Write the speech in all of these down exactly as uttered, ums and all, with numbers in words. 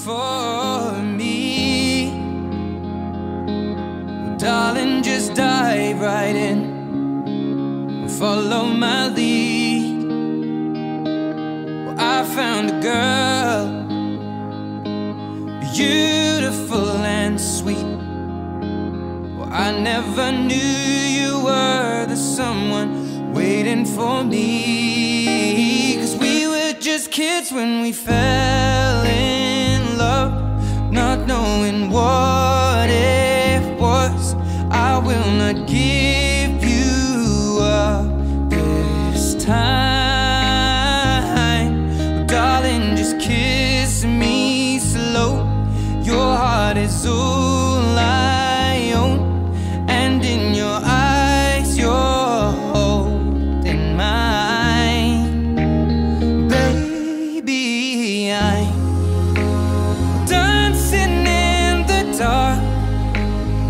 for me. Well, darling, just dive right in and follow my lead. Well, I found a girl, beautiful and sweet. Well, I never knew you were the someone waiting for me. 'Cause we were just kids when we fell in love, not knowing what it was. I will not give you up this time. Darling, just kiss me slow. Your heart is all I own, and in your eyes, you're holding mine. Baby, I'm dancing in the dark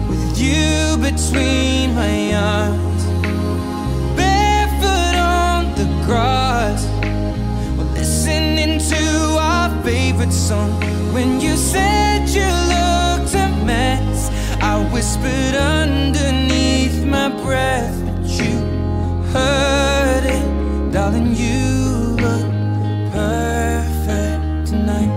with you between my arms, barefoot on the grass. We're listening to our favorite song. When you said you looked a mess, I whispered underneath my breath, but you heard it. Darling, you look perfect tonight.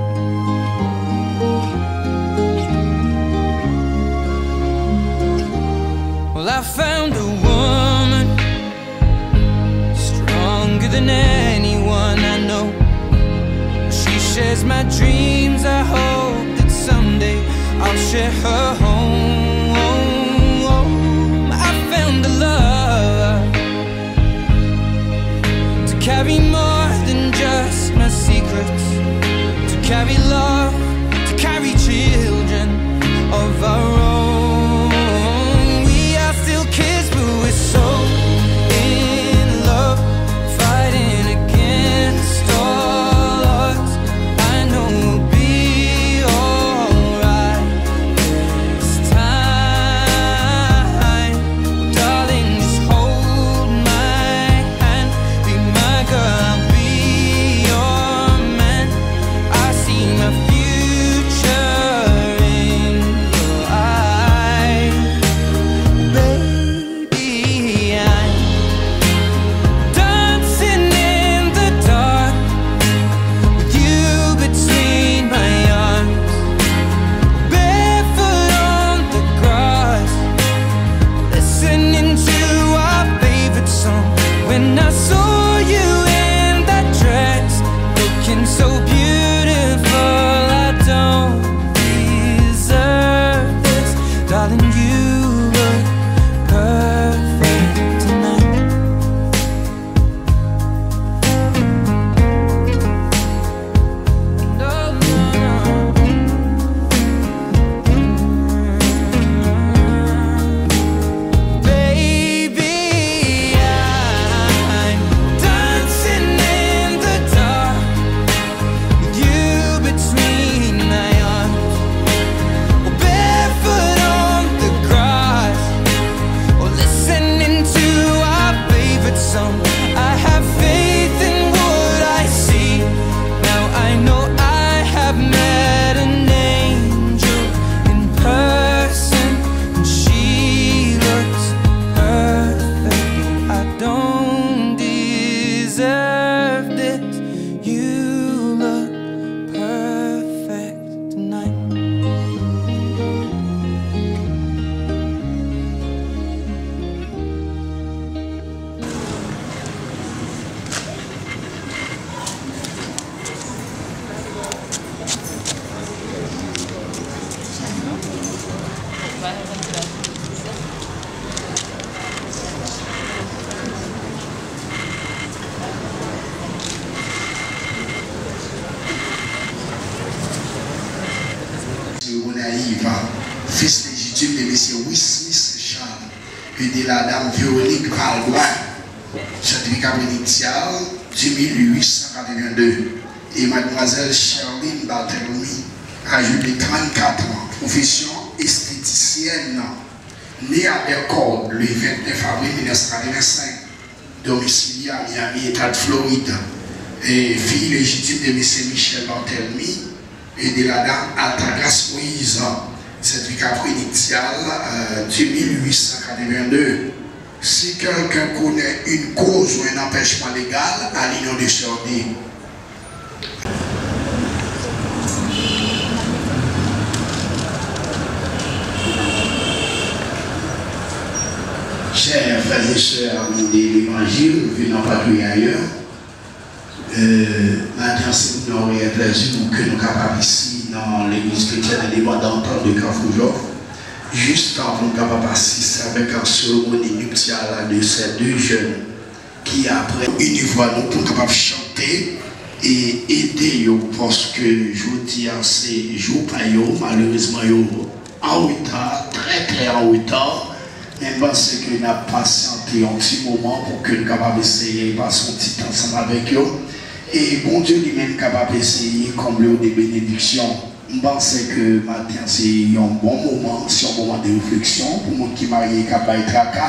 Well, I found a woman stronger than anyone I know. She shares my dreams. I hope that someday I'll share her home. I found a love to carry more than just my secrets, to carry love, to carry children of our own. We are still kids, but we're so in love, fighting against all odds. I know we'll be alright this time. Darling, just hold my hand. Be my girl, I'll be your man. I see my future in your eyes. Baby, I'm dancing in the dark with you between my arms, barefoot on the grass. Listening to our favorite song. When I saw you in that dress, looking so beautiful, I don't deserve this. Darling, you look perfect tonight. Baby, I'm dancing in the dark with you between my arms, barefoot on the grass, or listening to our favorite song. I have faith in what I see. Now I know I have met an angel in person, and she looks perfect. I don't deserve this. You look perfect tonight. Seremonayiv, fis lejitim de mesye Wismis Charles e de la dam Véronique Valbrun, sètifika preniptyal de mil uit san katrevenn de, e madmwazèl Sherline Barthelmy, aje de trannkat an, pwofesyon estetisyèn, ne a Bellecour le vennèf avril mil nèf san katrevensenk, domisili a Miami, eta de Florid, e fi lejitim de mesye Michel Barthelmy, et de la dame Altagrace Moïse, certificat prénuptial, euh, deux mille huit cent quatre-vingt-deux. Si quelqu'un connaît une cause ou un empêchement légal à l'union de sœurs, Chers frères et sœurs amis de l'Évangile venant pas de ailleurs, euh, maten an se yon onè e yon plezi pou ke nou kapab isi nan Legliz Kretyèn Endepandant de Kafou Jòf, jis pou nou kapab asiste avèk seremoni niptyal la de ces deux jeunes ki apre inivwa nou pou nou kapab chante e ede yo, paske jodi a se jou pa yo, malerezman yo an reta, trè trè an reta, men m panse ke n ap pasyante yon ti moman pou ke n kapab eseye pase yon ti tan ansanm avèk yo, e Bondye li menm kapab eseye konble yo de benediksyon. M panse ke maten an se yon bon moman, se yon moman de refleksyon pou moun ki marye k ap bay traka,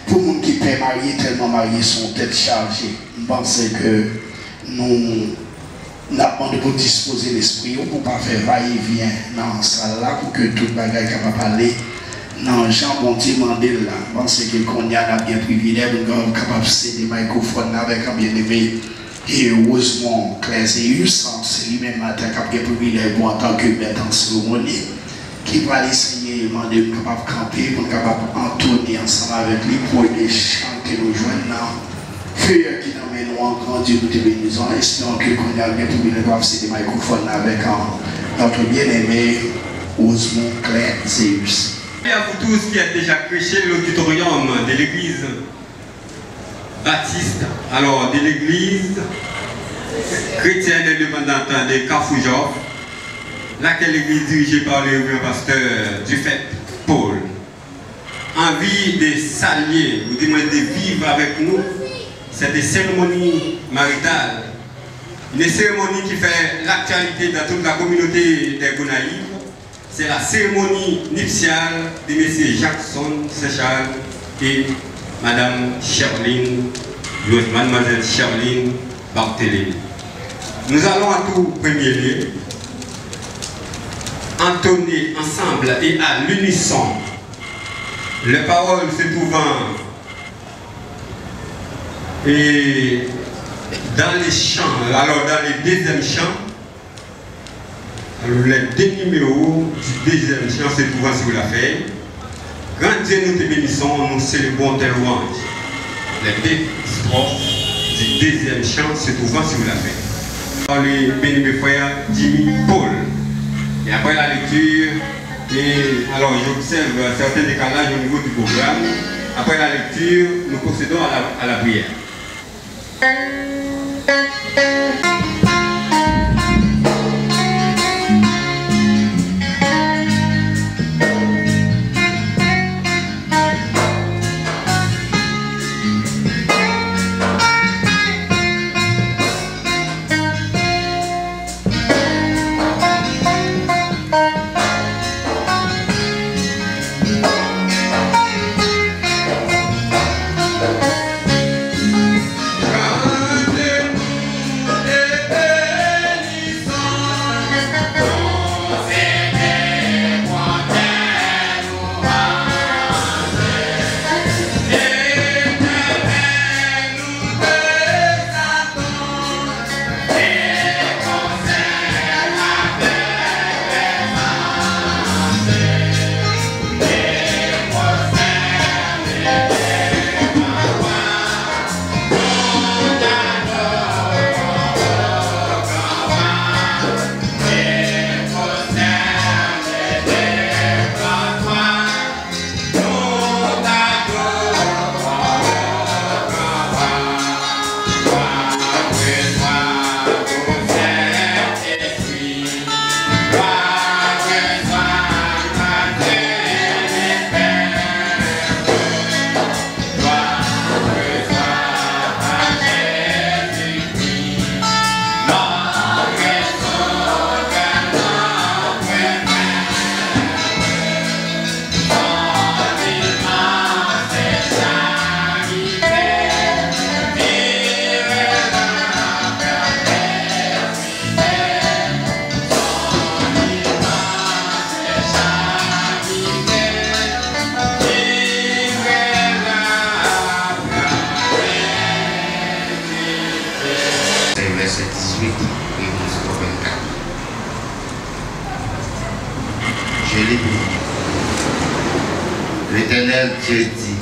pou moun ki pè marye tèlman marye se yon tèt chaje. M panse ke nou N ap mande pou w dispoze lespri w, pou w pa fè vayevyen nan sal la, pou ke tout bagay kapab ale nan jan Bondye mande l la. M panse ke kounye a n ap gen privilèj pou n kapab sede mikrofòn nan avèk an byeneme Rosemond Claire Zéus, se li menm maten k ap gen privilèj pou antanke mèt an seremoni, ki pral eseye mande nou kapab kanpe, pou n kapab antone ansanm avèk li premye chan ke nou jwenn nan feyè ki nan men nou an. Grandi nou te benizon, esperan ke kounye a gen pou vin ap sede mikrofòn nan avèk an notre bien-aimé Rosemond Claire Zéus. Et à vous tous qui êtes déjà crêchés l'auditorium de l'église baptiste, alors de l'église chrétienne indépendante de Kafou Jòf, laquelle église dirigée par le révérend pasteur Dufèt Paul. Anvi de salye, ou di mwen de viv avèk nou, cette cérémonie maritale, une cérémonie qui fait l'actualité dans toute la communauté des Gonaïves. C'est la cérémonie nuptiale de Monsieur Jackson Saint-Charles et Madame Sherline, Mademoiselle Sherline Barthélémy. Nous allons en tout premier lieu entonner ensemble et à l'unisson les paroles se trouvant et dans les chants, alors dans le deuxième chant, alors les deux numéros du deuxième chant se trouvant sur la feuille. Grand Dieu, nous te bénissons, nous célébrons tes louanges. Les deux strophes du deuxième chant se trouvant sur la feuille. Par le bien-aimé frère Jimmy Paul. Et après la lecture, et alors j'observe certains décalages au niveau du programme. Après la lecture, nous procédons à la, à la prière. L'Éternel Dieu dit,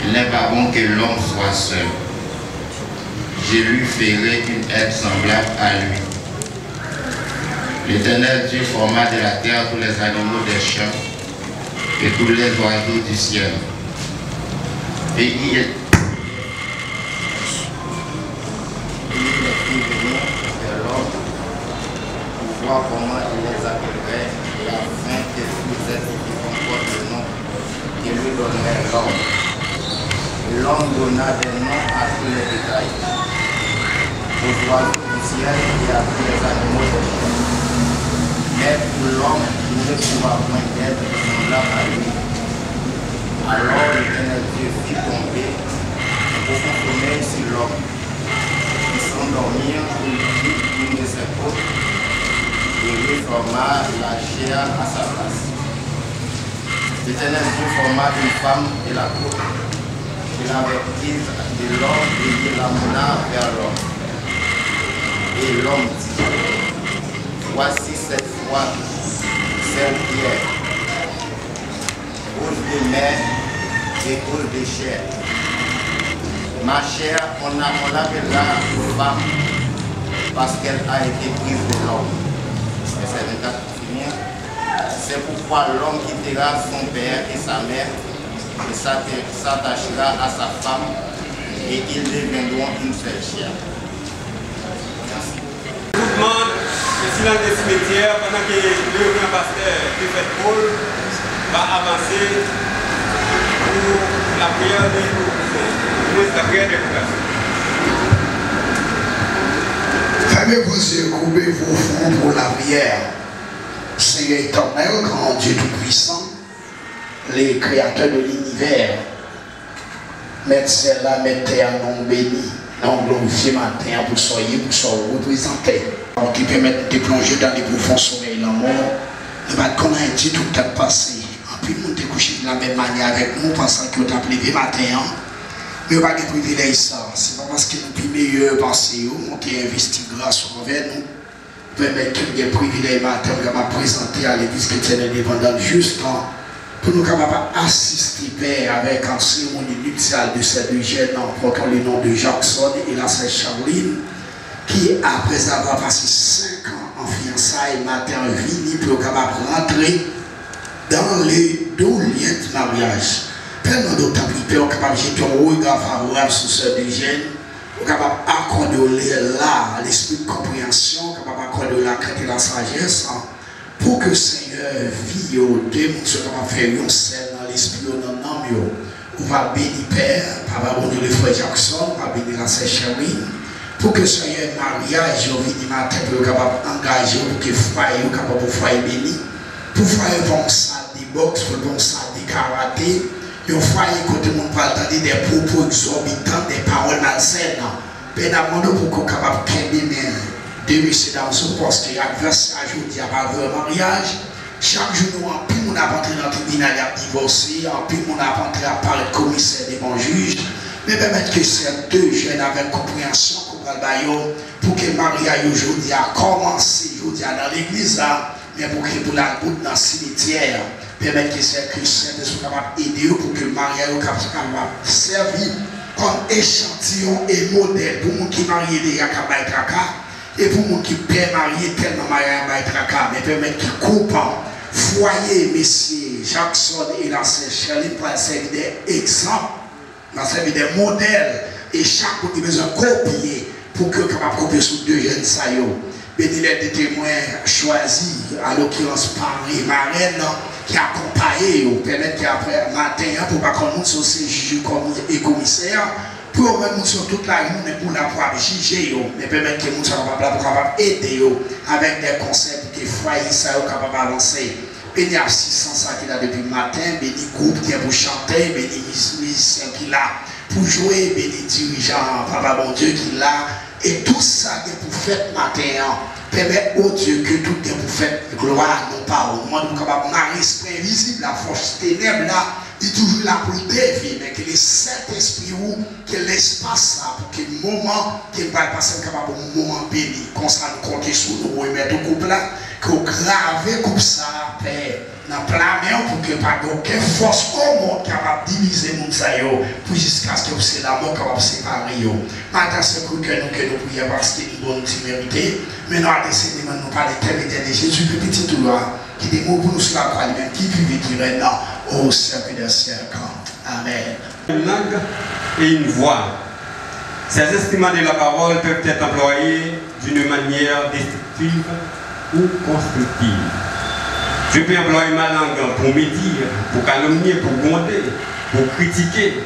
il n'est pas bon que l'homme soit seul. Je lui ferai une aide semblable à lui. L'Éternel Dieu forma de la terre tous les animaux des champs et tous les oiseaux du ciel. Et il Il écrivit vers l'homme pour voir comment il les appellerait, et afin que tous les êtres vivants portent le nom que lui donnerait l'homme. Et l'homme donna des noms à tous les bétails, aux oiseaux du ciel et à tous les animaux des champs. Mais pour l'homme, il ne trouva point d'être semblable à lui. Alors l'Éternel Dieu fit tomber un profond sommeil sur l'homme. Il s'endormit, il prit une de ses côtes et reforma la chair à sa place. L'Éternel Dieu forma une femme de la côte qu'il avait prise de l'homme et il l'amena vers l'homme. Et l'homme dit, voici cette fois, cette pierre, cause de mère et cause de chair. Ma chair, on a, on l'appellera femme, parce qu'elle a été prise de l'homme. Verset vingt-quatre pour finir. C'est pourquoi l'homme quittera son père et sa mère, et s'atta- s'attachera à sa femme, et ils deviendront une seule chair. Tout moun, isi nan de simityè, pandan ke le reverend pastè Defèt Paul va avanse pou lapriyè de, lapriyè de revoukasyon. Fermez vos yeux, courbez vos fronts pour la prière. Seigneur éternel, grand Dieu tout-puissant, le créateur de l'univers, Mèt syèl la, Mèt tè a, non w beni, non w glorifye maten an pou sa w ye, pou sa w reprezante. Ou te pèmèt nou te plonje dan le pwofon somèy lanmò. Nou pa t konn anyen ditou k t ap pase. Anpil moun te kouche de la menm manyè avèk nou, pansan ke yo t ap leve maten an. Men yo pa gen privilèj sa. Se pa paske nou pi meyè pase yo, nou te envesti gras ou anvè nou. Pèmèt ke m gen privilèj maten an pou m kapab prezante a Legliz Kretyen Endepandan Jis lan, pou nou kapab asiste, Pè, avèk an seremoni niptyal de sè de jèn nan, pòtan le non de Jackson e la sè Charline, ki, aprèzavwa pase senk an an fiyansay, maten an vini pou yo kapab rantre dans le doux lien du mariage. Pè, nan do tanpri, Pè, ou kapab jete yon rega favorab sou sè de jèn, ou kapab akòde yo lè la, lespri de konpreyansyon, ou kapab akòde yo lakrent e lasajès, pou ke, Senyè, vi yo, de moun sa yo kapab fè yon sèl nan lespri yo, nan nanm yo. Ou va beni Pè, Papa Bondye, le frè Jackson, ou va beni la sè Sherline, pou ke, Senyè, maryaj yo vini maten, pou yo kapab angaje yo, pou ke fwaye yo kapab yon fwaye beni, pou fwaye yo pa yon sal de bòks, pou l pa yon sal de karate, yon fwaye kote moun pral tande de pwopo egzòbitan, de pawòl malsèn. Pè, n ap mande w pou ke w kapab kenbe men de mesye dam sa yo, paske advèsè a jodi a pa vre maryaj. Chak jou nou wè anpil moun ap antre nan tribinal, y ap divòse, anpil moun ap antre ap parèt komisè devan jij. Men pèmèt ke sè de jèn avèk konpreyansyon ke w pral ba yo, pou ke maryaj yo jodi a kòmanse jodi a nan legliz la, men pou ke pou l al bout nan simityè a. Pèmèt ke sè ke Sentespri kapab ede yo pou ke maryaj yo kapab sèvi kòm echantiyon e modèl pou moun ki marye deja k ap bay traka, e pou moun ki pè marye tèlman maryaj la bay traka. Men pèmèt ke koup an, fwaye mesye Jackson e la sè Sherline pral sèvi de egzanp, n a sèvi de modèl, e chak moun ki bezwen kopye, pou ke yo kapab kopye sou de jèn sa yo. Beni lè de temwen chwazi, an lokirans paran e marèn ki akonpaye yo, pèmèt ke aprè maten an, pou pa konn moun sa yo se jij e komisè, pou yo menm moun sa yo tout lajounen pou la pou ap jije yo, men pèmèt ke moun sa yo kapab la pou kapab ede yo avèk de konsèy pou ke fwaye sa yo kapab avanse. Beni asistan sa ki la depi maten, beni gwoup ki gen pou chante, beni miz- mizisyen ki la pou jwe, beni dirijan an, Papa Bondye ki la, e tou sa gen pou fèt maten an. Pèmèt, o Dye, ke tout gen pou fèt glwa non pa w. Mande w kapab mare espri envizib la, fòs tenèb la, li toujou la pou l devye, men ke le Sentespri ou ke lespas sa, pou ke moman ke n pral pase, n kapab yon moman beni. Konsa, nou konte sou nou, remèt ou koup la, ke w grave koup sa, Pè, nan pla men w pou ke pa gen okenn fòs o mond kapab divize moun sa yo, pou jiskaske se lanmò kapab separe yo. Maten, se pou kè nou, ke nou priye, paske nou bon, nou ti merite. Men nou adrese demann nou pa lentèmedyè de Jezi, ke pitit ou a, ki te mouri pou nou sou lakwa, li menm ki viv e ki règne nan o syèk dè syèk. Amèn. Une langue et une voix. Ces instruments de la parole peuvent être employés d'une manière destructive ou constructive. Je peux employer ma langue pour médire, pour calomnier, pour gronder, pour critiquer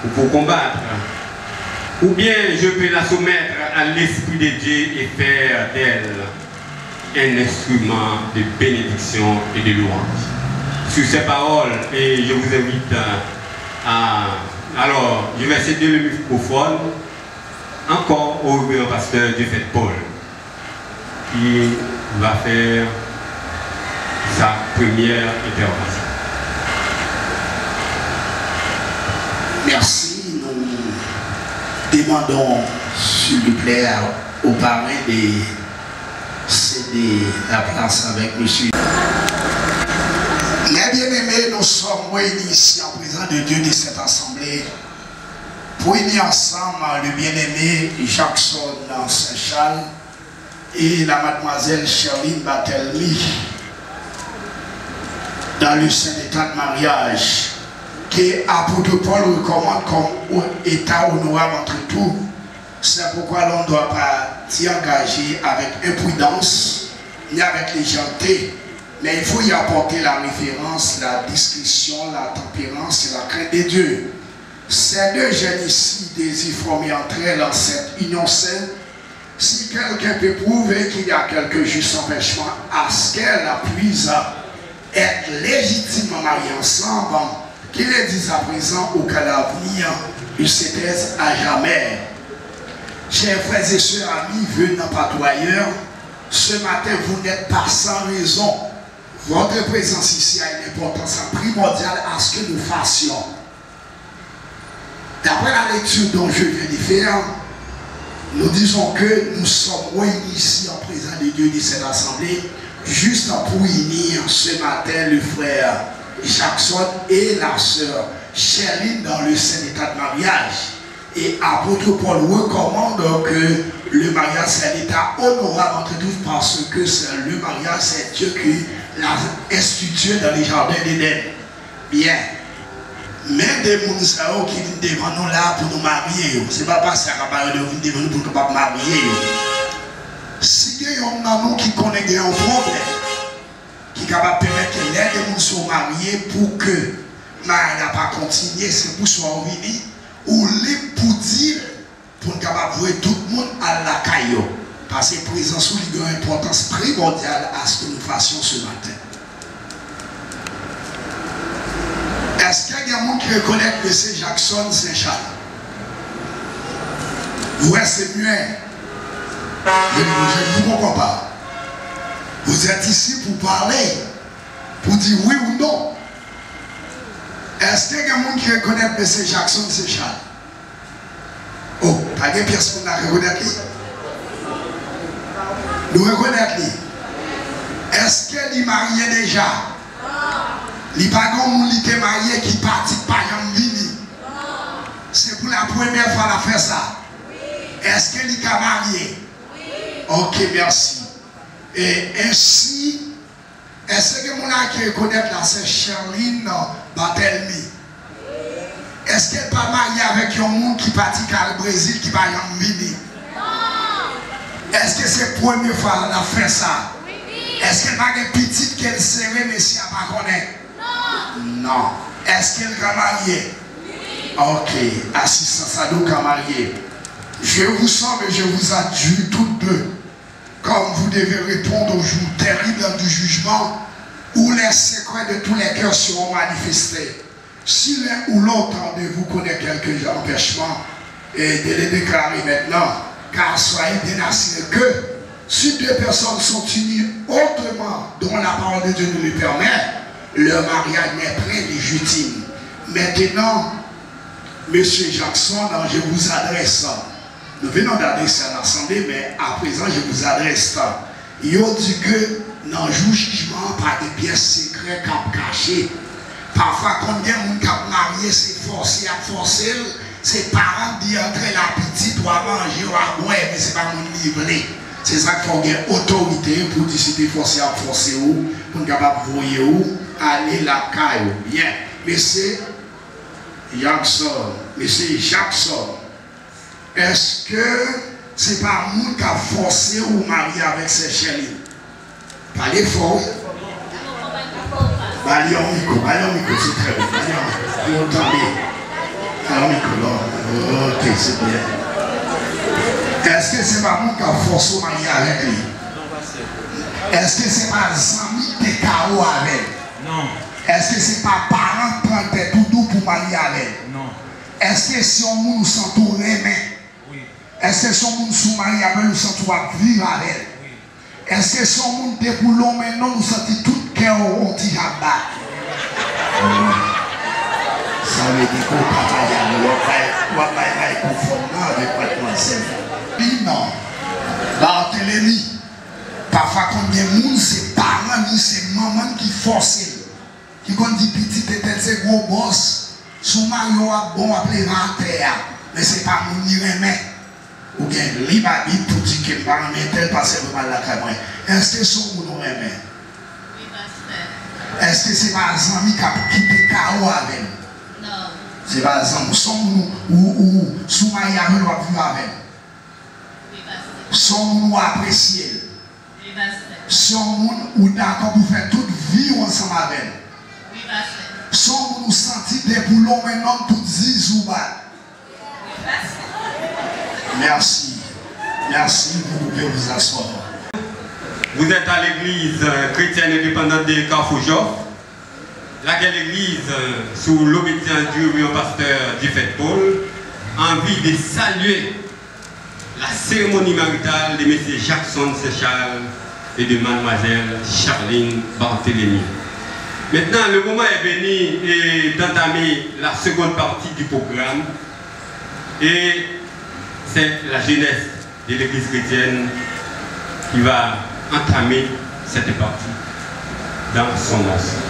ou pour combattre. Ou bien je peux la soumettre à l'Esprit de Dieu et faire d'elle un instrument de bénédiction et de louange. Sur ces paroles, et je vous invite à, à- alors, je vais céder le microphone encore au révérend pasteur Dieufaître Paul, qui va faire sa première intervention. Merci. Nous demandons, s'il vous plaît, au parrain de céder la place avec monsieur. Mes bien-aimés, nous sommes réunis ici en présence de Dieu de cette assemblée pour unir ensemble le bien-aimé Jackson Saint-Charles et la mademoiselle Sherline Batelmy dans le saint état de mariage que apôtre Paul recommande comme état honorable entre tous. C'est pourquoi l'on ne doit pas s'y engager avec imprudence ni avec légèreté, mais il faut y apporter la révérence, la discrétion, la tempérance et la crainte de Dieu. Ces deux jeunes ici désirent former entre elles cette union sainte. Si quelqu'un peut prouver qu'il y a quelque juste empêchement à ce qu'elles puissent être légitimement mariées ensemble, qu'il le dise à présent, au cas d'avenir, il se taise à jamais. Chers frères et sœurs, amis venant partout ailleurs, ce matin, vous n'êtes pas sans raison. Votre présence ici a une importance primordiale à ce que nous fassions. D'après la lecture dont je viens de faire, nous disons que nous sommes réunis ici en présence de Dieu de cette assemblée, juste pour unir ce matin le frère Jackson et la sœur Sherline dans le saint état de mariage. Et apôtre Paul recommande que le mariage c'est un état honorable entre tous parce que c'est le mariage, c'est Dieu qui l'a institué dans le jardin d'Éden. Byen. Men de moun sa yo ki vin devan nou la pou nou marye yo. Se pa pastè a k ap ba yo de yo vin devan nou pou nou kapab marye yo. Si gen yonn nan nou ki konnen gen yon pwoblèm ki kapab pèmèt ke lè de moun sa yo marye pou ke maryaj la pa kontinye, se pou sa w vini, ou lib pou di l pou n kapab voye tout moun al lakay yo. Paske prezans ou li gen yon enpòtans primòdyal a ce que nous fassions ce matin. Èske gen moun ki rekonèt mesye Jackson Saint-Charles? Vous êtes muet. Je ne vous comprends pas. Vous êtes ici pour parler, pour dire oui ou non. Èske gen moun ki rekonèt mesye Jackson Saint-Charles? Oh, pa gen pyès moun la rekonèt li? Nou rekonèt li. Èske li marye deja? Li pa gen yon moun li te marye ki pati, ki pa janm vini? Se pou la premyè fwa l ap fè sa. Èske li ka marye? Ok, mèsi. E ensi, èske gen moun la ki rekonèt la sè Sherline Barthélemy? Èske l pa marye avèk yon moun ki pati k al Brezil, ki pa janm vini? Èske se premye fwa l ap fè sa? Èske l pa gen pitit ke l sere, mesye a pa konnen? Non. Èske l ka marye? Ok, asistan sa di w ka marye. Je vous somme et je vous adjure toutes deux, comme vous devez répondre au jour terrible du jugement, où les secrets de tous les cœurs seront manifestés. Si l'un ou l'autre de vous connaît quelque empêchement, et de le déclarer maintenant, car soyez bien assurés que si deux personnes sont unies autrement dont la parole de Dieu nous le permet, leur mariage n'est point légitime. Maintenant, Monsieur Jackson, je vous adresse, nous venons d'adresser à l'Assemblée, mais à présent, je vous adresse. Yo di ke Nan jou jijman an, pa gen pyès sekrè k ap kache. Pafwa, konn gen moun k ap marye, se fòse y ap fòse l, se paran k di antre la pitit, w a manje, w a bwè, men se pa moun li vle. Se sa k fè w gen otorite pou w di si te fòse y ap fòse w, pou n kapab voye w ale lakay ou. Byen, mesye Jackson, mesye Jackson, èske se pa moun k ap fòse w marye avèk sè Sherline? Pale fò, wi. Ba li yon mikwo, ba li yon mikwo, se trè byen. Ba li yon mikwo pou yo tande. Ba li yon mikwo, non. Ok, se byen. Èske se pa moun k ap fòse w marye avèk li? Èske se pa zanmi k te kawo avè l? Non. Èske se pa paran k pran tèt ou di w pou w marye avè l? Non. Èske se yon moun ou santi w renmen? Wi. Èske se yon moun si w marye avè l, ou santi w ap viv avè l? Wi. Èske se yon moun depi w lonmen non l, ou santi tout kè w on ti jan ap bat? Wi. Sa vle di ke w pa marye avè l, w ap bay, w ap bay, bay konfòm nan avèk madmwazèl. Li non. Barthelemy. Pafwa konn gen moun, se paran ni se manman n ki fòse l. Ki konn di pitit etèn se gwo bòs, si w marye w ap bon, w ap leve atè a, men se pa moun li renmen. Ou gen lib abit pou di ke m pa renmen entèl paske l fè mal lakay mwen. Èske se yon moun ou renmen? Wi, pastè. Èske se pa zanmi k ap kite kawo avè l? Non. Se pa zanmi, se yon moun ou, ou, ou, si w marye avè l, w ap viv avè l. Wi, pastè. Se yon moun ou apresye l. Wi, pastè. Se yon moun ou dakò pou fè tout vi w ansanm avè l. Wi, pastè. Se yon moun ou santi depi w lonmen non l tout zizi w bat. Wi, pastè. Mèsi. Mèsi, vous pouvez vous asseoir. Vous êtes à l'église, euh, chrétienne indépendante de Carrefour Joffre. Laquelle église, euh, sous l'obédience du révérend pasteur Diefèt Paul, a envie de saluer la cérémonie maritale de monsieur Jackson Saint-Charles et de mademoiselle Charline Barthélemy. Maintenant, le moment est venu et d'entamer la seconde partie du programme. Et c'est la jeunesse de l'Église chrétienne qui va entamer cette partie dans son ensemble.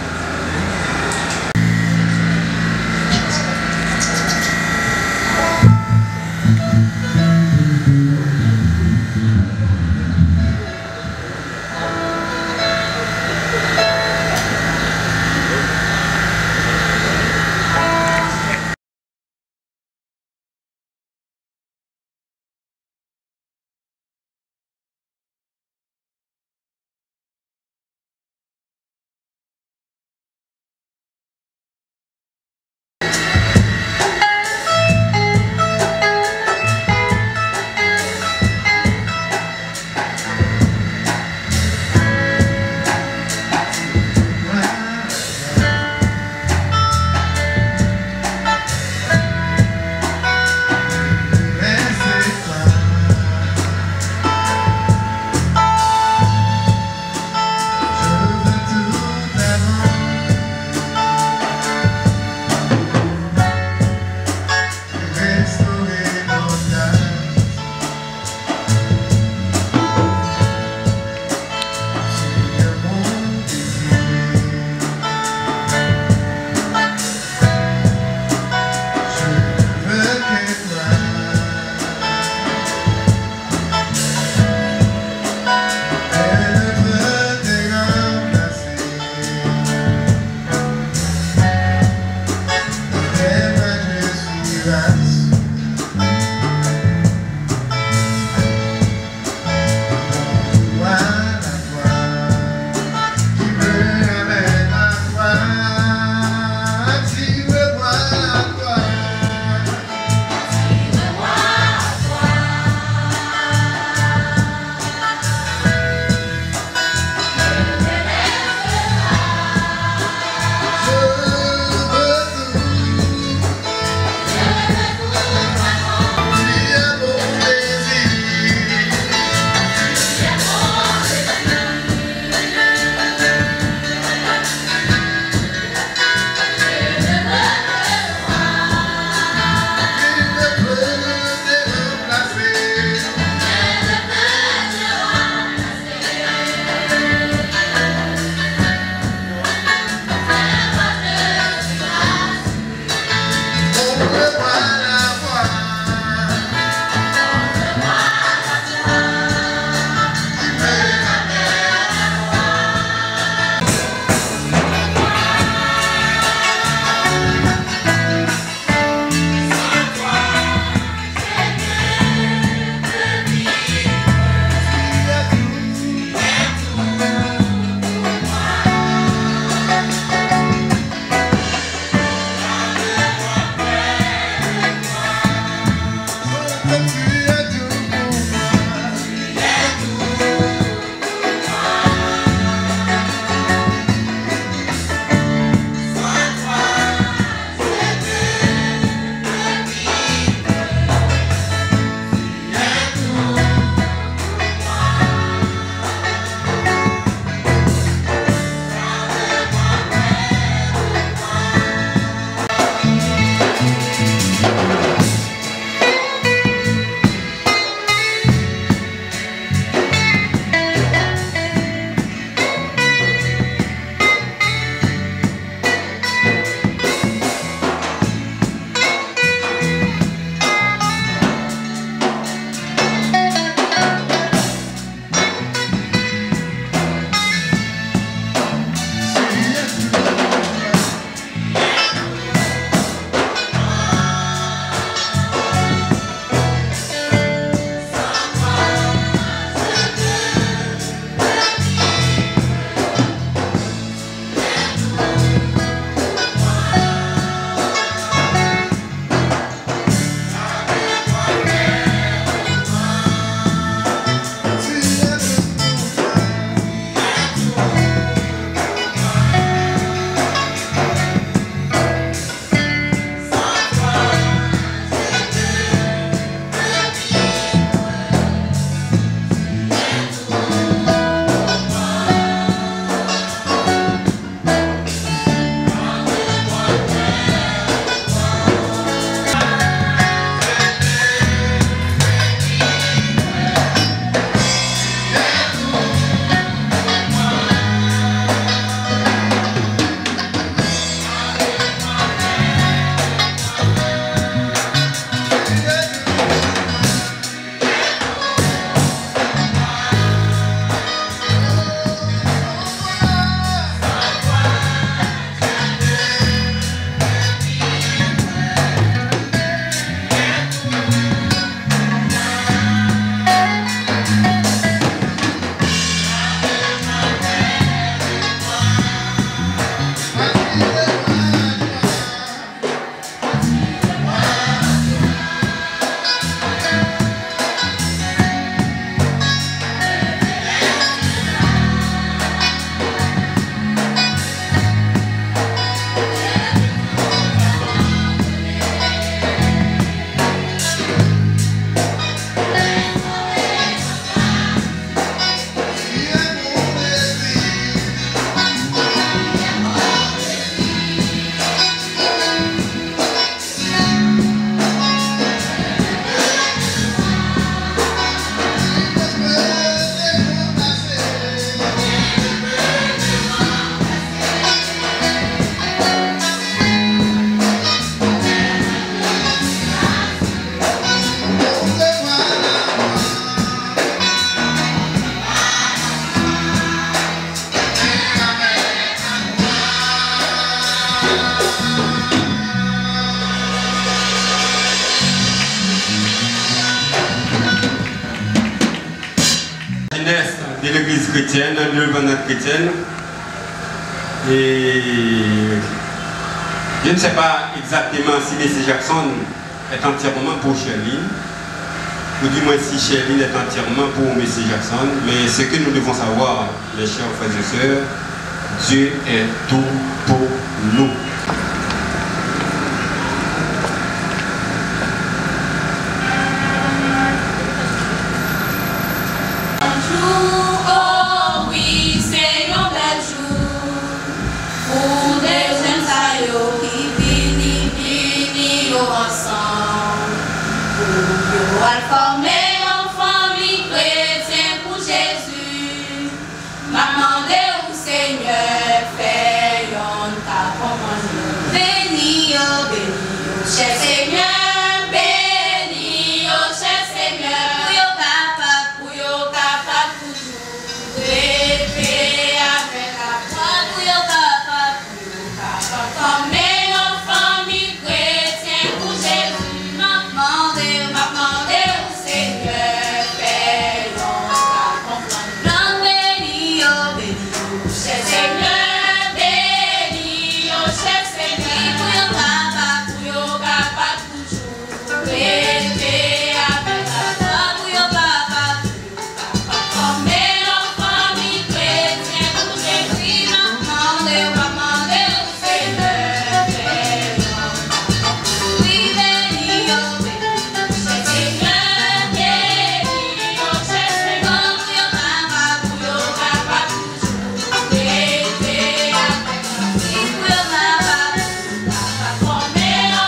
Chrétienne, de l'indépendance chrétienne. Et je ne sais pas exactement si Monsieur Jackson est entièrement pour Sherline, ou du moins si Sherline est entièrement pour Monsieur Jackson, mais ce que nous devons savoir, mes chers frères et sœurs, Dieu est tout pour nous. Jou, o wi, se yon bèl jou pou de jèn sa yo ki vini, vini yo ansanm, pou yo al fòme yon fanmi kretyen pou Jezi. M ap mande w, Senyè, fè yonn ka konprann yo. Beni yo, beni yo, chè Senyè, beni yo, chè Senyè, pou yo kapab, pou yo kapab toujou rete avèk lafwa, pou yo kapab, pou yo kapab fòme yon fanmi kretyen pou Jezi. M ap mande, m ap mande w, Senyè, fè yonn ka konprann. Beni yo, beni yo, chè Senyè, beni yo, chè Senyè, pou yo kapab, pou yo kapab toujou rete avèk lafwa, pou yo kapab, pou yo kapab fòme yon fanmi kretyen pou Jezi. M ap mande w, m ap mande w, Senyè, fè yonn. Wi, beni yo, beni yo, chè Senyè, beni yo, chè Senyè, pou yo kapab, pou yo kapab toujou rete avèk lafwa, pou yo kapab, pou yo kapab fòme yon fanmi kretyen pou Jezi. M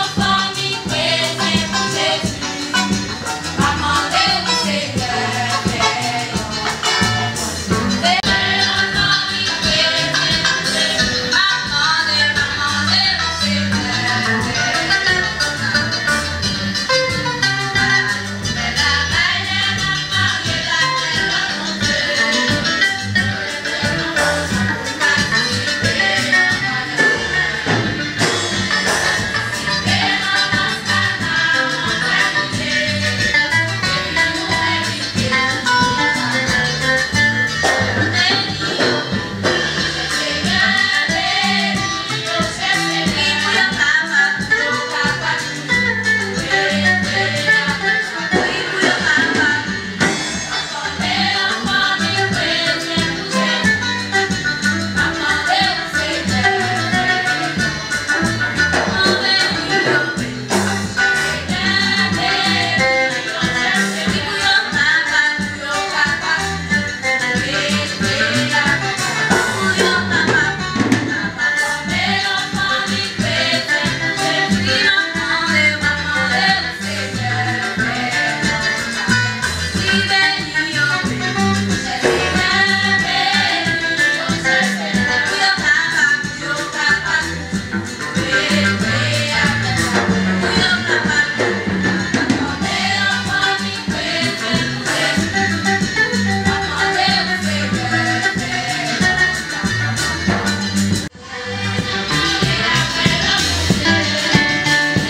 ap mande w, Senyè, fè yonn.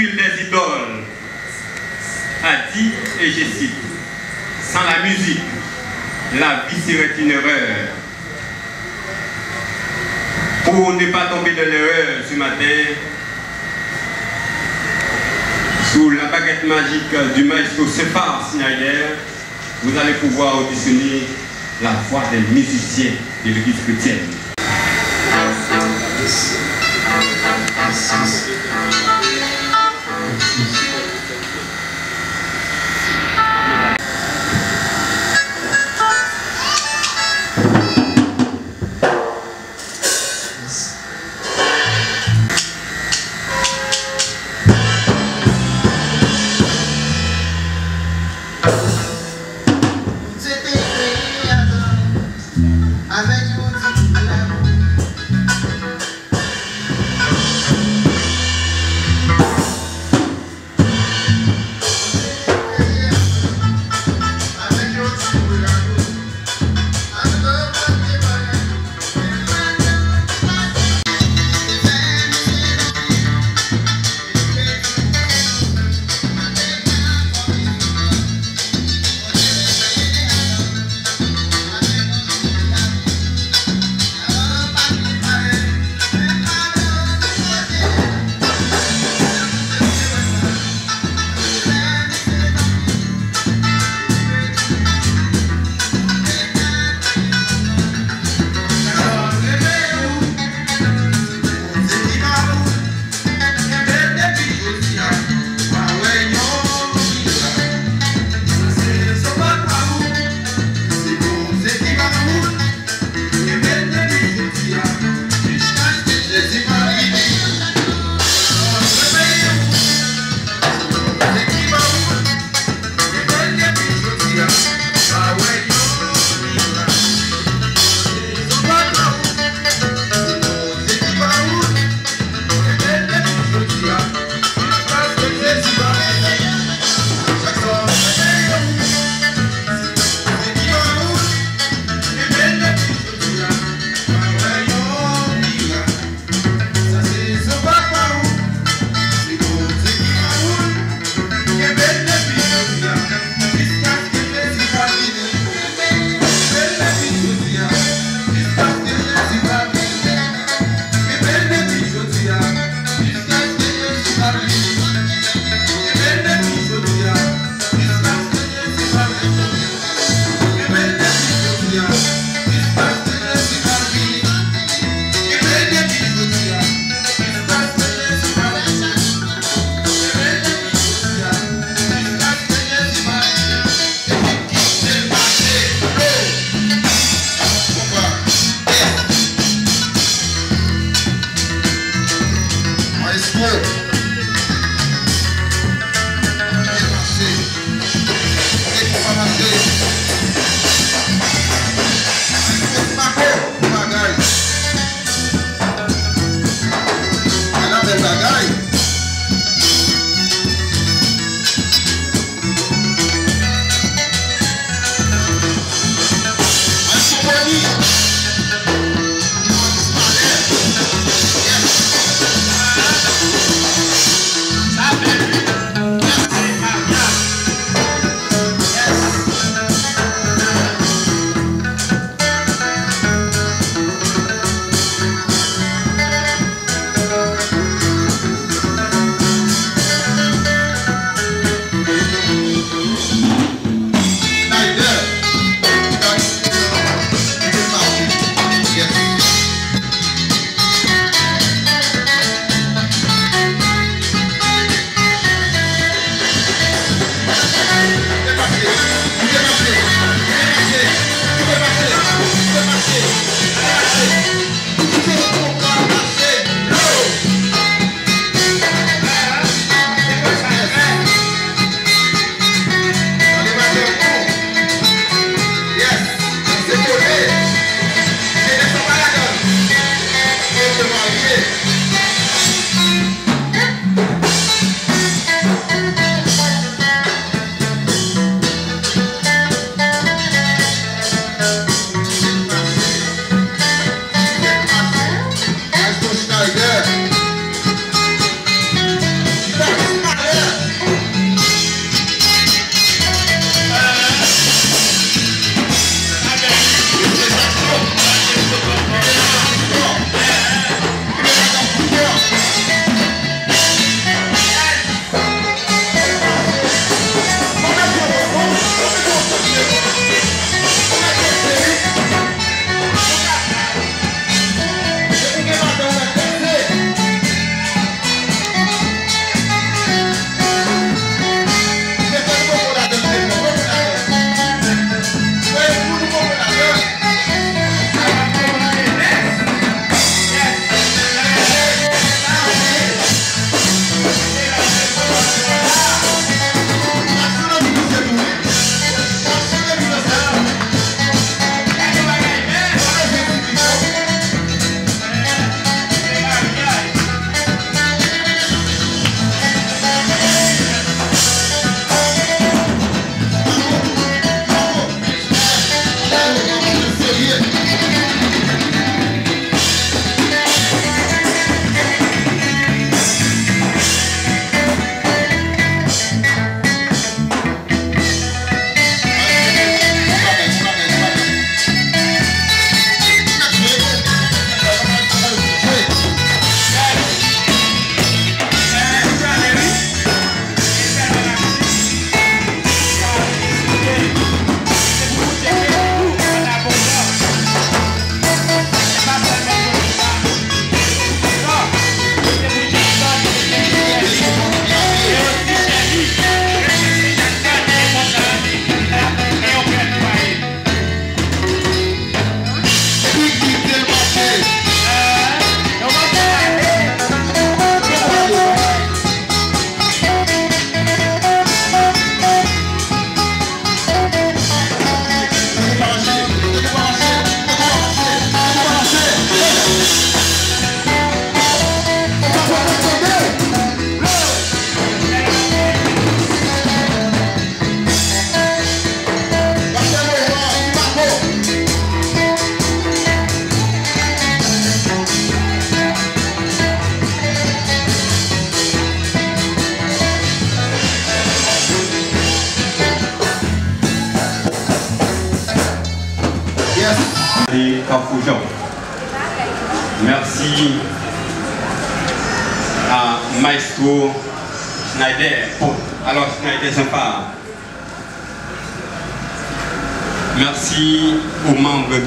Des idoles a dit, et je cite, sans la musique, la vie serait une erreur. Pour ne pas tomber dans l'erreur ce matin, sous la baguette magique du maestro Sefar Snyder, vous allez pouvoir auditionner la voix des musiciens de l'église chrétienne. Foujon. Merci à Maestro Schneider. Bon, alors, Schneider Jean-Phare. Merci aux membres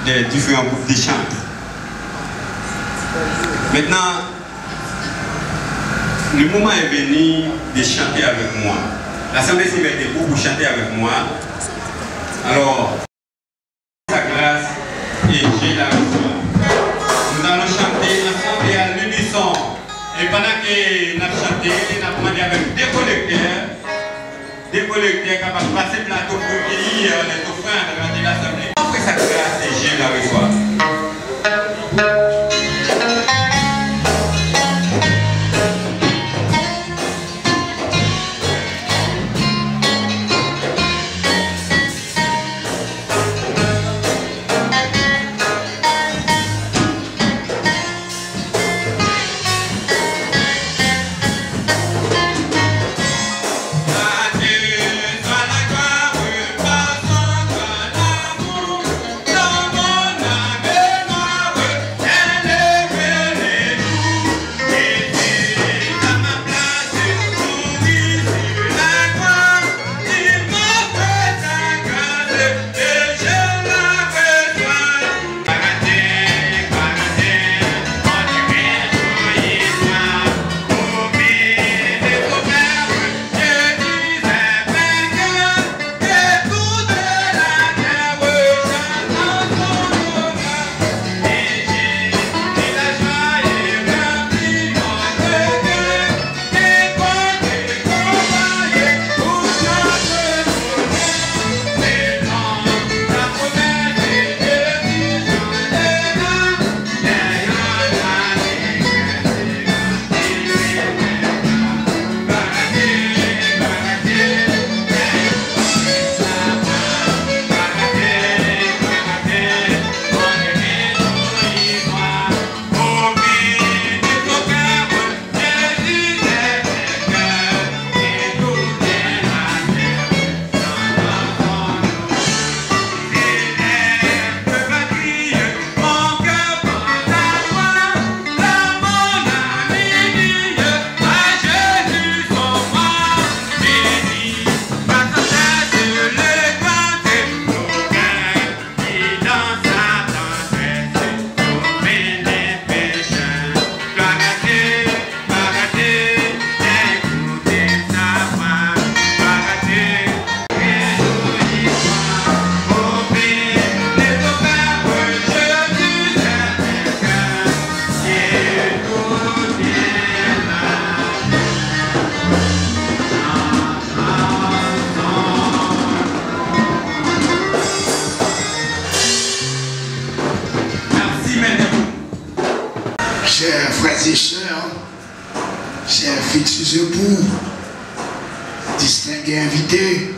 des différents groupes de chant. Maintenant, le moment est venu de chanter avec moi. L'assemblée s'est mise debout pour chanter avec moi. Alors, sa grâce et je la reçois. Nous allons chanter ensemble et à l'unisson. Et pendant que nous chantons, nous demandons avec deux collecteurs, deux collecteurs capables de passer plateau pour recueillir les offrandes de l'Assemblée. Après sa grâce et je la reçois. Chers frères et sœurs, chers futurs époux, distingués invités,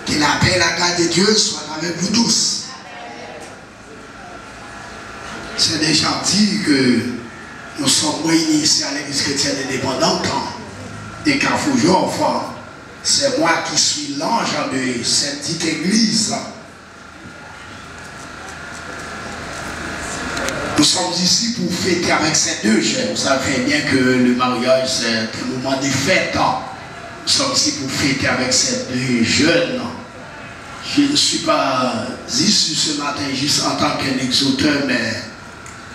que la paix et la grâce de Dieu soient avec vous tous. C'est déjà dit que nous sommes réunis ici à l'Église chrétienne indépendante de Kafou Jòf. C'est moi qui suis l'ange de cette dite église. Nous sommes ici pour fêter avec ces deux jeunes. Vous savez bien que le mariage, c'est un moment de fête. Nous sommes ici pour fêter avec ces deux jeunes. Je ne suis pas ici ce matin juste en tant qu'un exhorteur, mais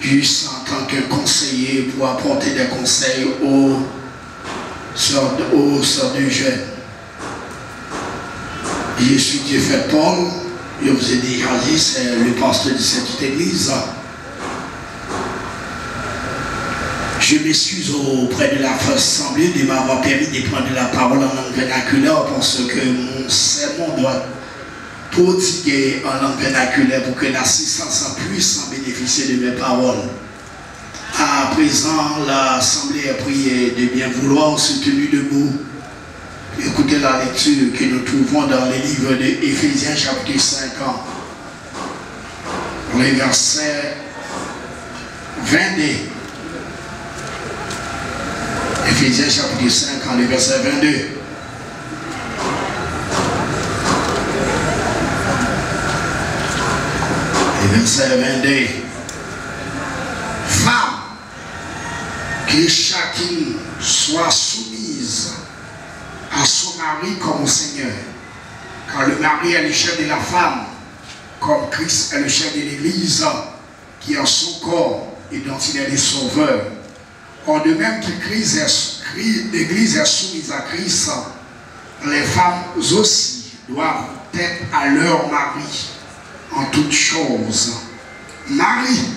juste en tant que conseiller pour apporter des conseils aux sœurs, aux sœurs de jeunes. Je suis Dieufaite Paul, je vous ai déjà dit, c'est le pasteur de cette église. Je m'excuse auprès de la First Assembly de m'avoir permis de prendre la parole en langue vernaculaire parce que mon sermon doit prodigué en langue vernaculaire pour que l'assistance puisse en bénéficier de mes paroles. À présent, l'assemblée est priée de bien vouloir se tenir debout. Écoutez la lecture que nous trouvons dans le livre de Éphésiens chapitre cinq, le verset vingt-deux. Éphésiens chapitre cinq, le verset vingt-deux. Vèsè venndé. Femme, que chacune soit soumise à son mari comme au Seigneur, car le mari est le chef de la femme, comme Christ est le chef de l'Église, qui est son corps et dont il est le sauveur. Or, de même que Christ est, Christ, l'Église est soumise à Christ, les femmes aussi doivent être à leur mari en toutes choses. Mari,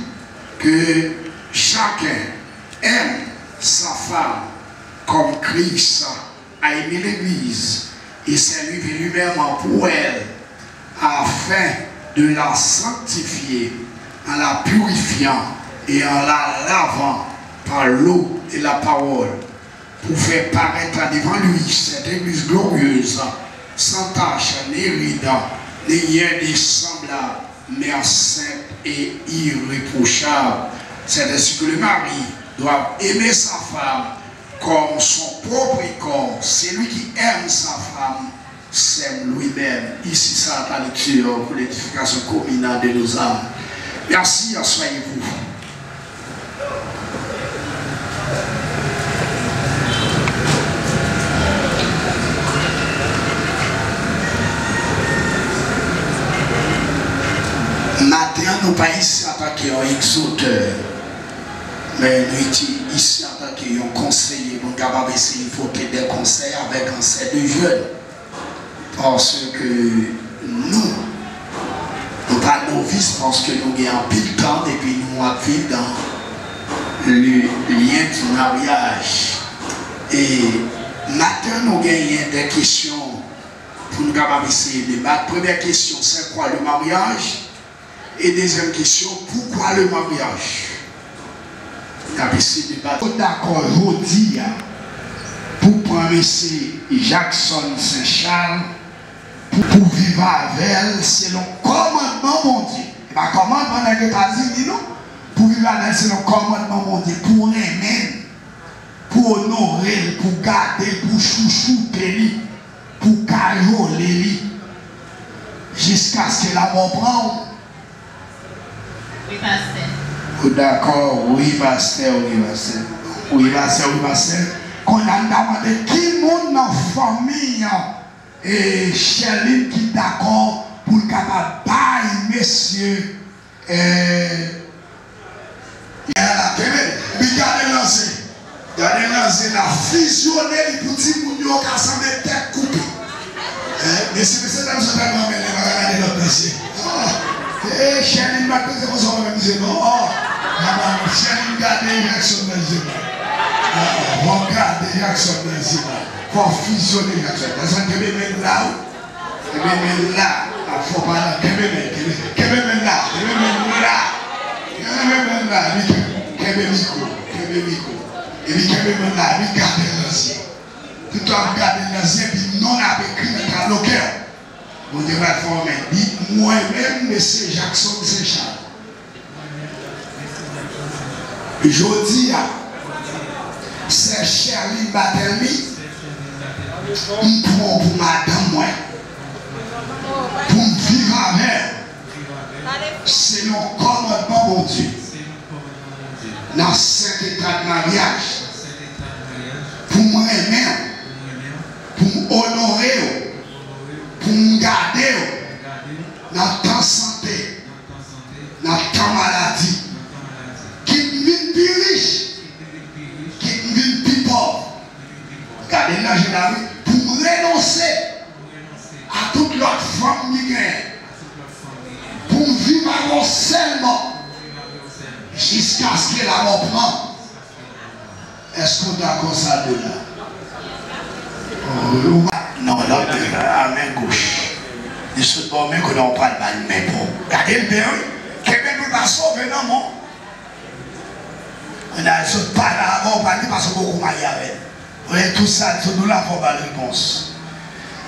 que chacun aime sa femme comme Christ a aimé l'Église et s'est livré lui-même pour elle, afin de la sanctifier en la purifiant et en la lavant par l'eau et la parole, pour faire paraître devant lui cette église glorieuse, sans tache, ni ride, ni rien de semblable, mais sainte et irréprochable. C'est ainsi que le mari doit aimer sa femme comme son propre corps. Celui qui aime sa femme s'aime lui-même. Ici s'arrête la lecture pour l'édification commune de nos âmes. Merci, asseyez-vous. Maten an, nou pa isi antanke yon egzotè, men nou isi antanke yon konseye pou n kapab eseye pote de konsèy avèk ansè de jèn. Paske nou, nou pa novis, paske nou gen anpil tan epi nou ap viv dan le lyen di maryaj. E maten, nou genyen de kesyon pou nou kapab eseye debat. Premyè kesyon, c'est quoi le mariage? E dezyèm kesyon, pourquoi le mariage? N ap eseye debat. Ou dakò jodi a pou pran mesye Jackson Saint-Charles pou, pou viv avè l selon kòmandman Bondye? E pa kòmandman nèg Etazini non. Pou viv avè l selon kòmandman Bondye, pou renmen l, pou onore l, pou gade l, pou chouchoute li, pou kajole li, jiskaske lanmò pran w. Wi, pastè. Ou dakò? Wi, pastè, wi, pastè. Wi, pastè, wi, pastè. Kounye a, n ta mande ki moun nan fanmi an, e, Sherline ki dakò pou l kapab bay mesye, e, Yè la, kenbe l. Epi gade l nan zye. Gade l nan zye la. Fizyone li pou timoun yo ka sanble tèt koupe. Eh, mesye, mesye, dam sa tèlman renmen li, pa ka gade lòt nan zye. Ah, eh, Sherline pa t peze konsa w menm zye non. Oh, manman, Sherline gade Jackson nan zye non. Ah, fò w gade Jackson nan zye la. Fò w fizyone Jackson. Jackson, kenbe men l la, wi. Kenbe men la, ap fè w pale, kenbe men, kenbe, kenbe men la, kenbe men la, kenbe men la, epi kenbe mikwo, kenbe mikwo, epi kenbe men la, epi gade l nan zye. Tout tan ap gade l nan zye, epi non l ap ekri nan tablo kè w. Bondye pral fè w men. Di, mwen menm, mesye Jackson Saint-Charles. Jodi a, sè Sherline Bathelmy, m pran w pou madanm mwen, pou m viv avè w selon kòmandman Bondye, nan sent eta de maryaj, pou m renmen w, pou m onore w, pou m gade w nan tan sante, nan tan maladi. Kit m vin pi rich, kit m vin pi pòv. Gade l nan je la, wi. Pou m renonse a tout lòt fanm li genyen. Pou m viv avè w sèlman. Jiskaske lanmò pran m. Èske w dakò sa de la? Oh, ou pa, non, lòt men, a men goch. Li sot bò men kounye a w pral ba l men pou. Gade l byen, wi. Kenbe l pou l pa sove nan men w. Kounye a l sot pale avè w, pale paske w poko marye avè l. Ou wè tout sa l sot di w la, fò w ba l repons.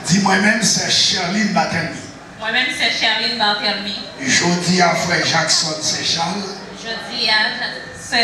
Di mwen menm, sè Sherline Bathelmy. Mwen menm, sè Sherline Bathelmy. Jodi a, frè Jackson Saint-Charles. Jodi a, sè,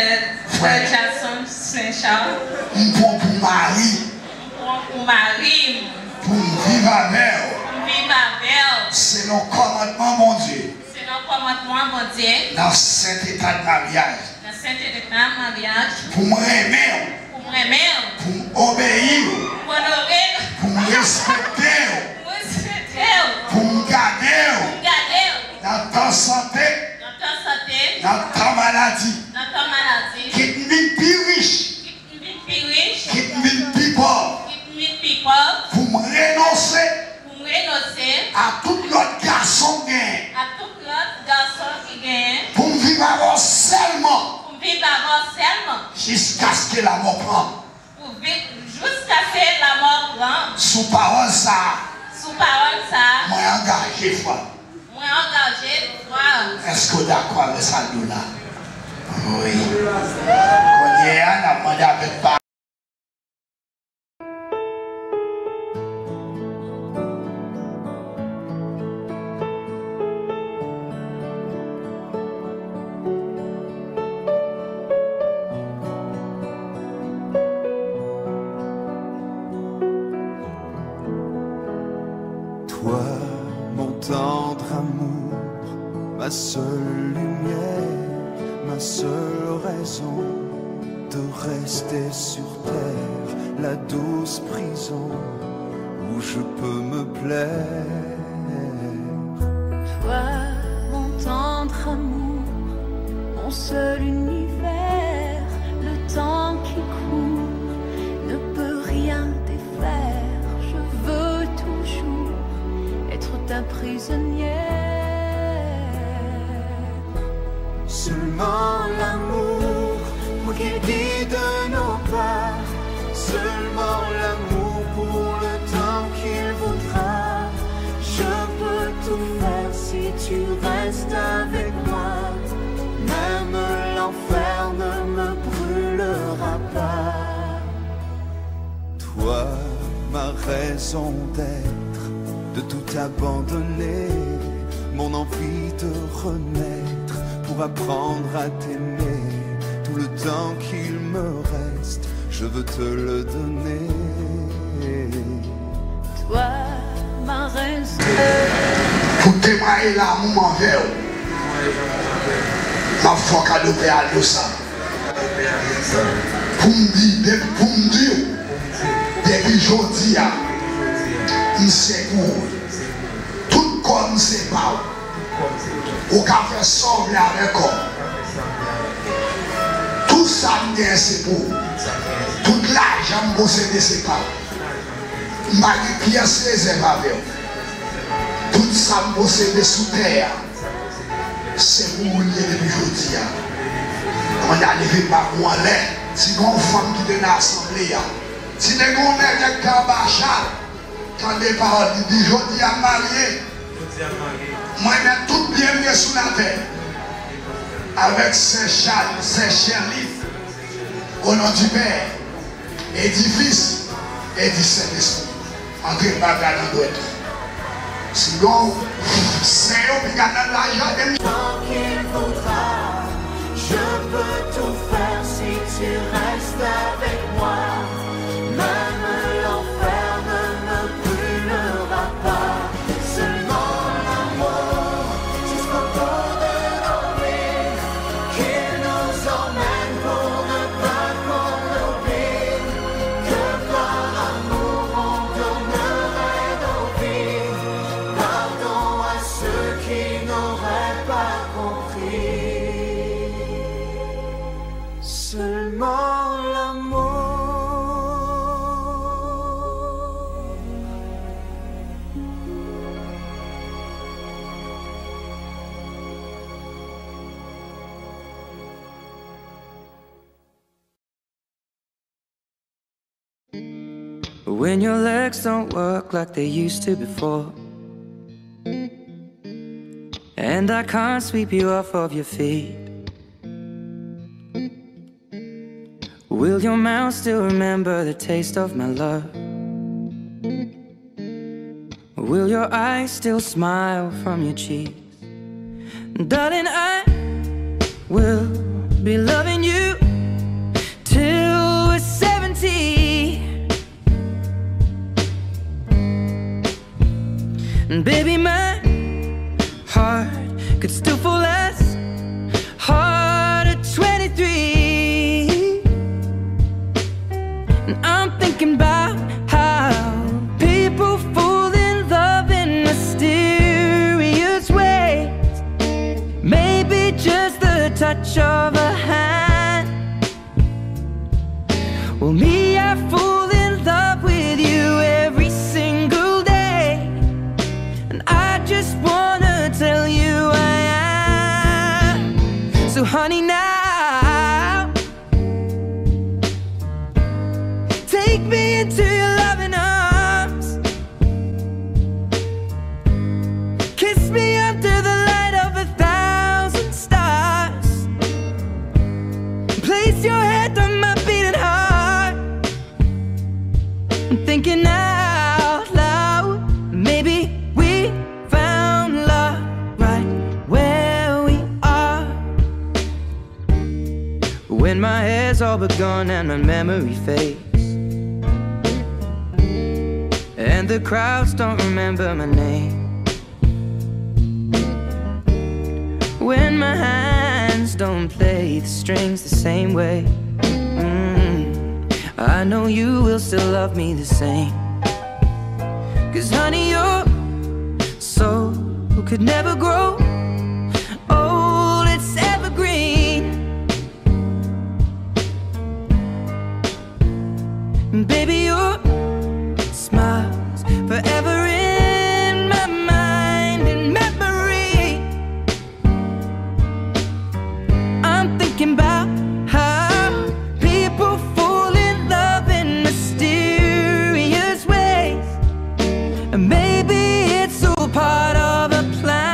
frè Jackson Saint-Charles. M pran w pou mari. M pran w pou mari m. Pou m viv avè w. Pou m viv avè w. Selon kòmandman Bondye. Selon Kòmandman Bondye. Nan senteta maryaj. Nan senteta maryaj. Pou m renmen w. Pou m renmen w. Pou m obeyi w. Pou m onore w. Pou m respekte w. Pou m respekte w. Pou m gade w. Pou m gade w. Nan tan sante. Nan tan sante. Nan tan maladi. Nan tan maladi. Kit m vin pi rich. Kit m vin pi rich. Kit m vin pi pòv. Kit m vin pi pòv. Pou m renonse. Pou m renonse. A tout lòt gason m genyen. A tout lòt gason ki genyen. Pou m viv avè w sèlman. Pou m viv avè w sèlman. Jiskaske lamò pran m. Pou viv jiskaske lamò pran m. Sou pawòl sa a. Sou pawòl sa a. Mwen angaje fwa m. Mwen angaje fwa m. Èske w dakò avè sa l di w la? Wi. Kounye a, n ap mande avèk pa. Toi, mon tendre amour, ma seule lumière, ma seule raison de rester sur terre, la douce prison où je peux me plaire. Toi, mon tendre amour, mon seul univers, le temps qui court ne peut rien défaire. Je veux toujours être ta prisonnière. Seulement l'amour, moi qui guide nos pas. Seulement l'amour pour le temps qu'il voudra. Je peux tout faire si tu restes avec moi. Même l'enfer ne me brûlera pas. Toi, ma raison d'être, de tout abandonner, mon envie de renaître pour apprendre à t'aimer. Tout le temps qu'il me reste, je veux te le donner. Toi, ma raison. Pou temwaye lanmou m anvè w, m ap fè w kado pè Alyosa. Pou m di, depi, pou m di w, depi jodi a, m se pou ou. Tout kò m se pa w. Ou ka fè sa w vle avè kò m. Tout sa m genyen se pou ou. Tout lajan m posede se pa w. M pa gen pyès rezèv avè w. Tout sa m posede sou tè a, se pou ou l ye depi jodi a. Mwen ta leve bab ou anlè. Si gen yon fanm ki te nan asanble a, si te gen yon nèg ki te anba chal, tande pawòl li di, jodi a m marye. Mwen met tout byen m gen sou latè avèk sè Chal, sè Chèlin, o non di Pè, e di Fis, e di Sentespri. Antre bagay nan dwèt ou. Sinon, sen yo piga nan lajaden m. Tant qu'il voudra, je peux tout faire si tu restes avec moi. Même l'enfer ne me brûlera pas. Seulement l'amour jusqu'au bout de nos vies, qu'il nous emmène pour ne pas qu'on oublie que par amour on donnerait nos vies. Pardon à ceux qui n'auraient pas compris. Seulement l'amour. When your legs don't work like they used to before, and I can't sweep you off of your feet, will your mouth still remember the taste of my love? Will your eyes still smile from your cheeks? Darling, I will be loving you till we're seventy. And baby, my heart It's two four less, heart at twenty-three. And I'm thinking about how people fall in love in mysterious ways. Maybe just the touch of a hand. Well, me, I fall in love with you every single day. And I just wanna tell you I am. So, honey, now, take me into your loving arms. Kiss me under the light of a thousand stars. Place your head on my beating heart. I'm thinking out loud. Maybe we found love right where we are. When my hair's all but gone and my memory fades, and the crowds don't remember my name, when my hands don't play the strings the same way, mm, I know you will still love me the same. 'Cause, honey, your soul could never grow old, it's evergreen. Baby, your smile's forever in my mind and memory. I'm thinking about how people fall in love in mysterious ways. And maybe it's all part of a plan.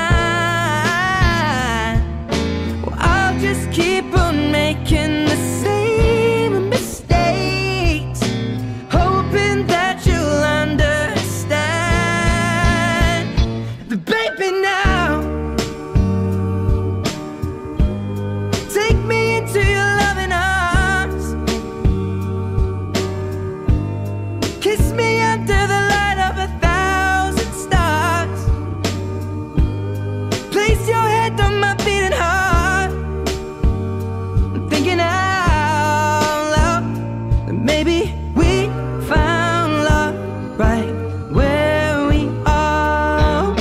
Well, I'll just keep on making the same mistakes, hoping that you'll understand. But baby, now, take me into your loving arms. Kiss me under the light of a thousand stars. Place your head on my beating heart. I'm thinking out loud that maybe we found love right where we are.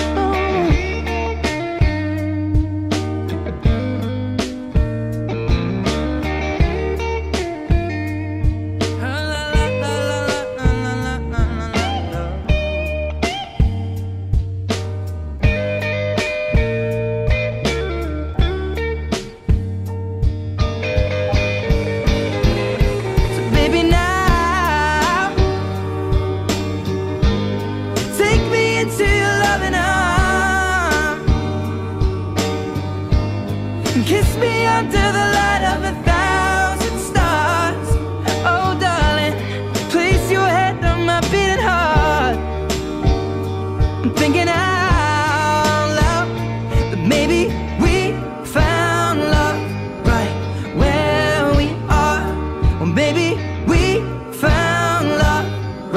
So baby, now, take me into your loving arms. Kiss me under the light of a thousand stars. Oh, darling, place your head on my beating heart. I'm thinking out loud that maybe we found love right where we are. Or maybe we found love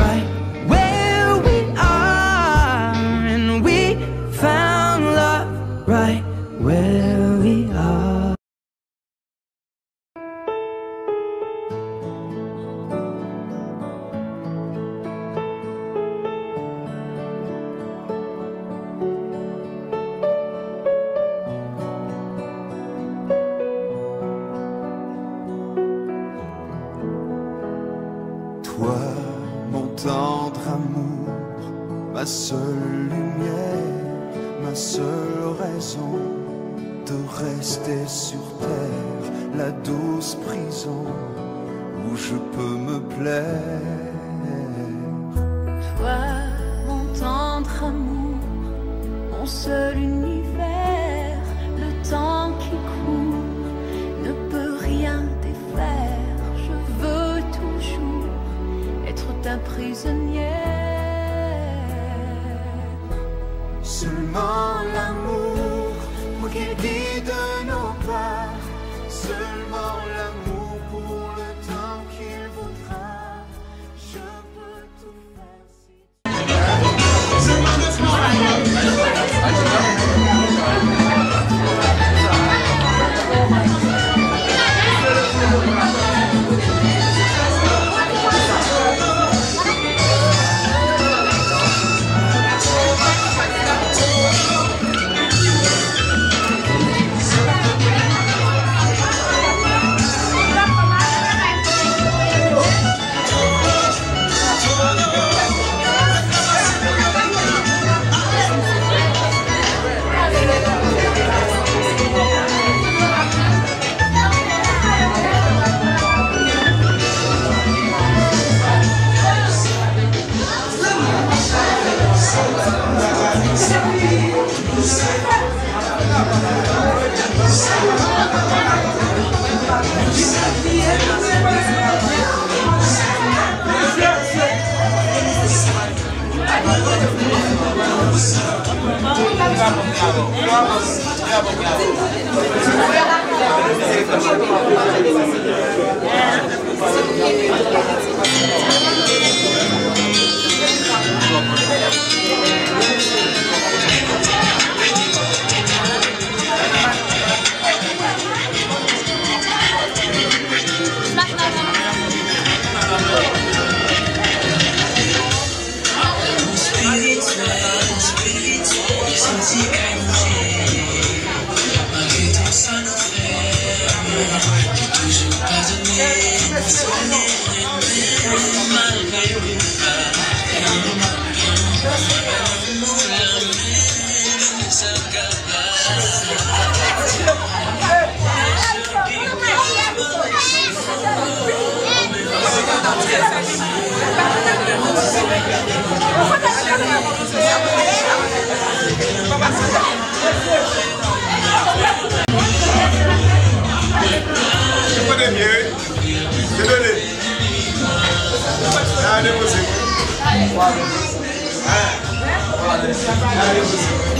right where we are. And we found love right where we are. Toi, mon tendre amour, ma seule lumière, ma seule raison de rester sur terre, la douce prison où je peux me plaire. Toi, mon tendre amour, mon seul univers, le temps qui court ne peut rien défaire. Je veux toujours être ta prisonnière. Seulement l'amour pour qu'il guide nos pas. Seulement l'amour pour le temps qu'il voudra. Je peux tout faire si tu veux. Ou konnen byen, wi. Debele. A, depoze. A. A, depoze.